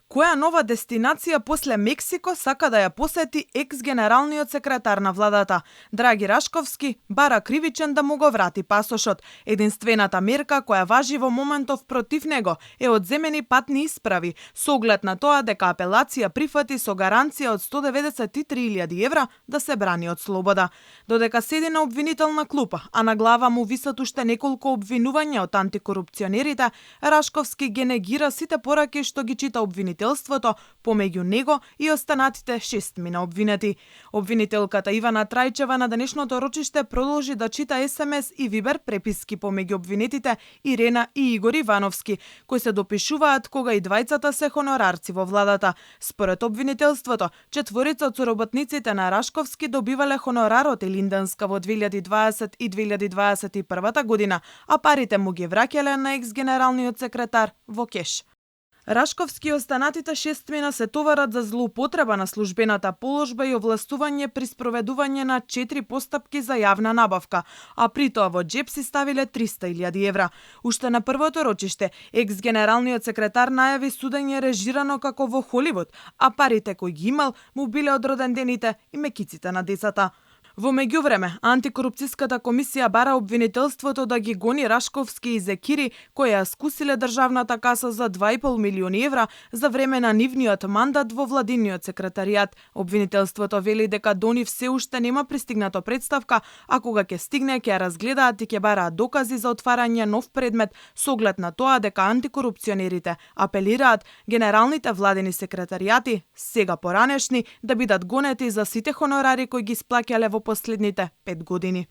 Која нова дестинација после Мексико сака да ја посети екс-генералниот секретар на владата? Драги Рашковски бара кривичен да му го врати пасошот. Единствената мерка која важи во моментов против него е одземени патни исправи, со оглед на тоа дека апелација прифати со гаранција од 193.000 евра да се брани од слобода. Додека седи на обвинителна клупа, а на глава му висат уште неколку обвинувања од антикорупционерите, Рашковски ги негира сите пораки што ги чита обвинителството, помеѓу него и останатите 6 мина обвинети. Обвинителката Ивана Трајчева на денешното рочиште продолжи да чита СМС и Вибер преписки помеѓу обвинетите Ирена и Игор Ивановски, кои се допишуваат кога и двајцата се хонорарци во владата. Според обвинителството, четворица од соработниците на Рашковски добивале хонорар од Илинденска во 2020 и 2021 година, а парите му ги враќале на екс-генералниот секретар во кеш. Рашковски и останатите 6 мина се товарат за злоупотреба на службената положба и овластување при спроведување на 4 постапки за јавна набавка, а при тоа во джеп си ставиле 300.000 евра. Уште на првото рочиште, екс-генералниот секретар најави судење режирано како во Холивуд, а парите кои ги имал му биле од родендените и мекиците на децата. Во меѓувреме, антикорупцијската комисија бара обвинителството да ги гони Рашковски и Зекири, кои ја скусиле државната каса за 2,5 милиони евра за време на нивниот мандат во владиниот секретаријат. Обвинителството вели дека до нив се уште нема пристигнато представка, а кога ќе стигне ќе ја разгледаат и ќе бараат докази за отварање нов предмет со оглед на тоа дека антикорупционерите апелираат генералните владени секретаријати, сега поранешни, да бидат гонети за сите хонорари кои ги сплаќале во последните 5 години.